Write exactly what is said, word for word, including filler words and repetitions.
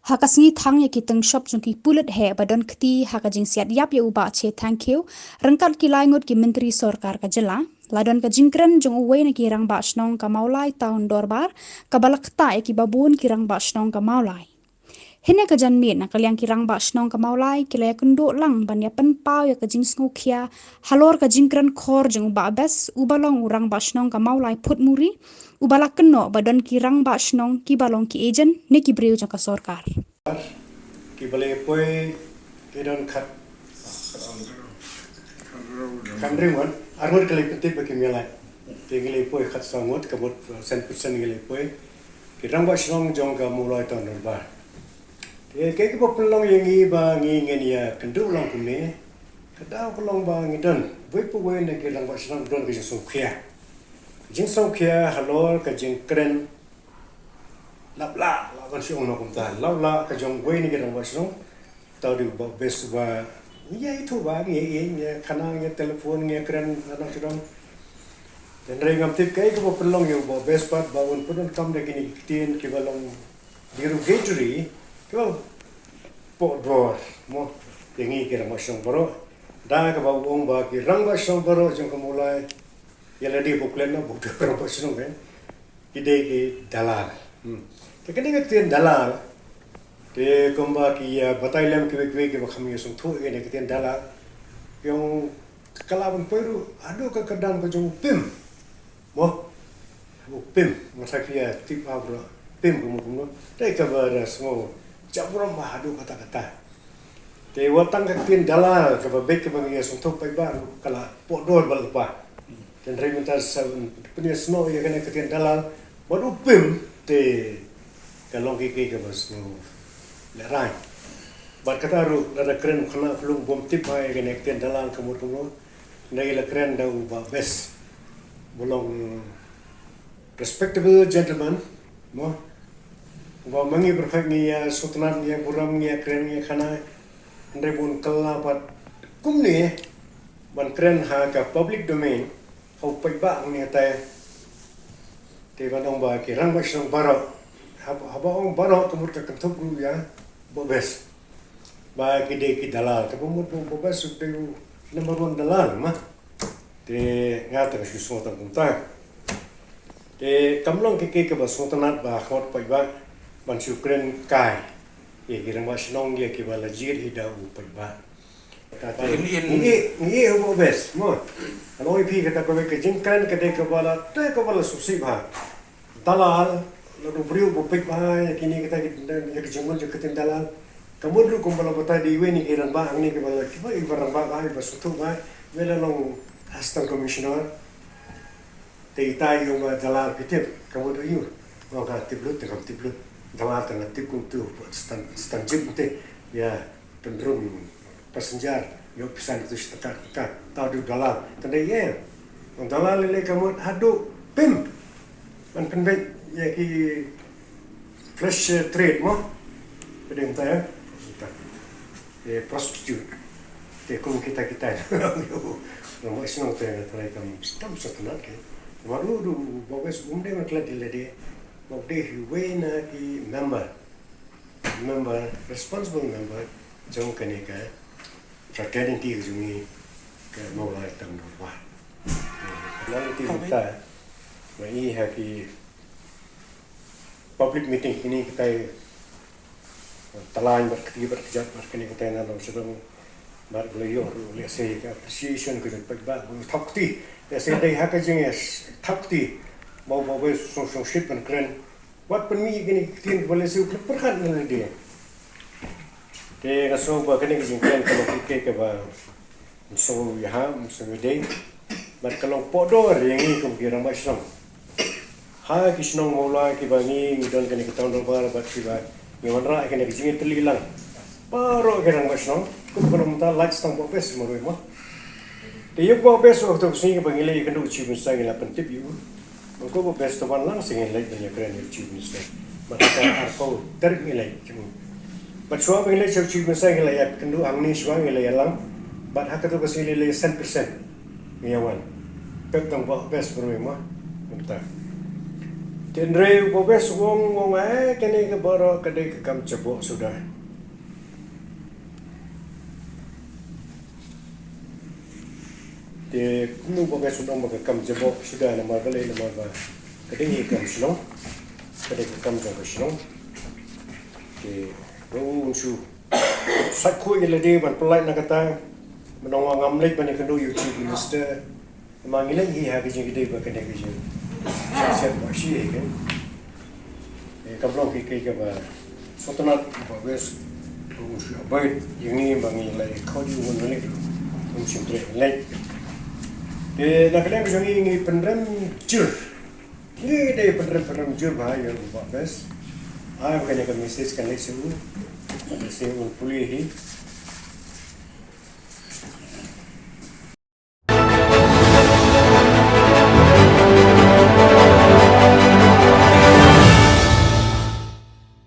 Ha ka sngi thang ïa ki tyngshop jong ki pulit heh ba don kti ha ka jingsiat ïap ïa u Bah Che Thangkhiew, ryngkat ki lai ngut ki myntri sorkar ka jylla, la don ka jingkren jong uwei na ki rangbah shnong ka Mawlai Town Dorbar, kaba la ktah ïa kiba bun ki rangbah shnong ka Mawlai. Hynne ka janmiet na ka liang ki rangbah shnong ka Mawlai ki la ïakynduh lang ban ïa pynpaw ïa ka jingsngewkhia halor ka jingkren khor jong u Bah Best, uba long u rangbah shnong ka Mawlai Phutmuri, uba la kynnoh ba don ki rangbah shnong kiba long ki agent ne ki briew jong ka sorkar. Kiba la poi ki don khat, khathynriew ngut, ar ngut ki la pyntip ba kim ïalait. Te ngi la poi khatsaw ngut, ka mut, uh, san percent ngi la poi. Ki rangbah shnong jong ka Mawlai Town Dorbar. Te kaei kaba pynlong ïa ngi ba ngi ngin ïakynduh lang kumne, ka daw ka long ba ngi don, uwei pa uwei na ki rangbah shnong don ka jingsngewkhia. Jingsngewkhia halor ka jingkren lap lah, lah ban shu ong noh kumta, lap lah ka jong uwei na ki rangbah shnong. Tau dei u Bah Best ba ngi ïa ithuh ba ngi ïa, ngi ïa khana, ngi ïa telephone, ngi ïa kren na nang shnong. Hynrei ngam tip kaei kaba pynlong ïa u Bah Best pat ba un pyndonkam da kine ki ktien kiba long derogatory, kiba pohdor mo ïa ngi ki rangbah shnong baroh. Da kaba u ong ba ki rangbah shnong baroh jong ka Mawlai, ïa lade ba u klet noh ba u dei rangbah shnong, eh, ki dei ki dalal. Hmm. Te kane ka ktien dalal, te kumba ki ïa batai lem kiwei kiwei kiba kham ïasngewthuh ïa kane ka ktien dalal, ki ong ka lah ban poi ruh haduh ka kyrdan ka jong u Pim. Mo, u Pim, nga tharai phi ïa tip ha u Pim kumno kumno. Te kaba da sngew jabrom ba haduh katta katta. Te wat tang ka ktien dalal kaba beit kaba ngi ïasngewthuh paidbah ruh ka la pohdor ba lypa. Te hynrei mynta sa pynïasnoh ïa kane ka ktien dalal bad u Pim, te ka long kiei kiei kaba sngewlehrain. Bad kata ruh lada kren u khynnah khyllung bym tip bha ïa kane ka ktien dalal ka mut kumno, hynrei la kren da u Bah Best, ba long respectable gentleman, mo. Ba ma ngi baroh ngi ïa sngewtynnat, ngi ïa burom, ngi ïa kren, ngi ïa khana, hynrei bun kylla pat kumne ban kren ha ka public domain, ha u paidbah ngi te. Te ban ong ba ki rangbah shnong baroh, haba, haba ong baroh ka mut ka kynthup ruh ïa Bah Best ba ki dei ki dalal, kaba mut ba Bah Best u dei u number one dalal ma. Te nga tang shu sngewthuh kumta. Te kam long kiei kiei kaba sngewtynnat ba khot paidbah ban shu kren kai ïa ki rangbah shnong ïa kiba la jied hi da u paidbah. Te in, in ngi, ngi u Bah Best mo. Ano ïa phi kata kawei ka jingkren ka dei kaba la, te kaba la suk sih bha. Dalal, la u briew ba peit bha ïa kine kita ki, ïa ka jingmut jong ka ktien dalal. Ka mut ruh kumba la batai da iwei na ki rangbah hangne kiba la, kiba, iba rangbah bha, iba sngewthuh bha, iba la long Assistant Commissioner. Te ita i ong ba dalal phi tip, ka mut aïu. Nga ong ka tip lut, te kam tip lut. Dalal te nga tip kumtu, stan, stan jip te. Ïa, pynrung passenger, ïoh pisa na tu shi tyngka, tyngka. Tau dei dalal. Tang dei ïa. Dalal lei lei ka mut haduh Pim. Ban pynbeit ïa ki flesh trade mo. Pynbeit mynta ïa. Ïa prostitute. Te kum kita kita. Nga mo shnong te nga tharai kam stam sngewtynnat ke. Ba u, u, u Bah Best um dei ban klet ïa lade. Ba u dei uwei na ki member. Member, responsible member jong kane ka fraternity ka jong ngi ka Mawlai Town Dorbar. Fraternity mynta ba i ha ki public meeting kine kitai talain bad kti bad kjat bad kine kitai na long sdang bad u la ïoh ruh lehse ka appreciation ka jong paidbah ba u thap kti lehse dei ha ka jingthap kti ba u ba u sngewsih ban kren. Wat pynmih kine ki ktien kiba lehse u khlem pyrkhat na lade. Te nga sngew ba kane ka jingkren kaba kit kaba ym sngew ïahap, ym sngew ïadei. Bad ka long pohdor ïa ngi kum ki rangbah shnong. Ha ki shnong Mawlai kiba ngi, ngi don kane ka town dorbar bad kiba ngi wanrah kane ka jingïatylli lang. Baroh ki rangbah shnong, kum ka long mynta lait tang Bah Best marwei mo. Te ïa u Bah Best, ha kato ka sngi kaba ngi leit ïakynduh u Chief Minister ngi la pyntip ïa u. Ba u Bah Best to wan lang sha ngi leit ban ïakren ïa u Chief Minister. Bad ha ka arphew tarik ngi leit. Bad shuwa ba ngi leit sha u Chief Minister ngi la ïakynduh hangne shuwa ngi la ïalam. Bad ha kato ka sngi la ïa san percent ngi ïawan. Pep tang Bah Best marwei mo. Mynta. Hynrei u Bah West u ong, u ong, eh, kane ka baroh ka dei ka kam jaboh suda. Te kumno u Bah West u ong ba ka kam jaboh suda, namar balei? Namar ba ka dei ka kam shnong, ka dei ka kam jong ka shnong. Te u shu sait khuid ïa lade ban pyllait na kata. Mynta ngam leit ban ïakynduh ïa u Chief Minister. Namar ngi leit hi ha ka jingkdei ba kane ka jing, shet ba shi hi kan. Eh, ka long ki, ki, kaba sngewtynnat u Bah West, u shu bait ïa ngi ba ngi leit khot ïa u, ngi leit, um shym treh leit. Te na ka liang ka jong ngi, ngi pynrem jur. Ngi dei pynrem, pynrem jur bha ïa u Bah West. Ai ba kane ka message kan leit sha u. Kan leit sha u, un pule hi.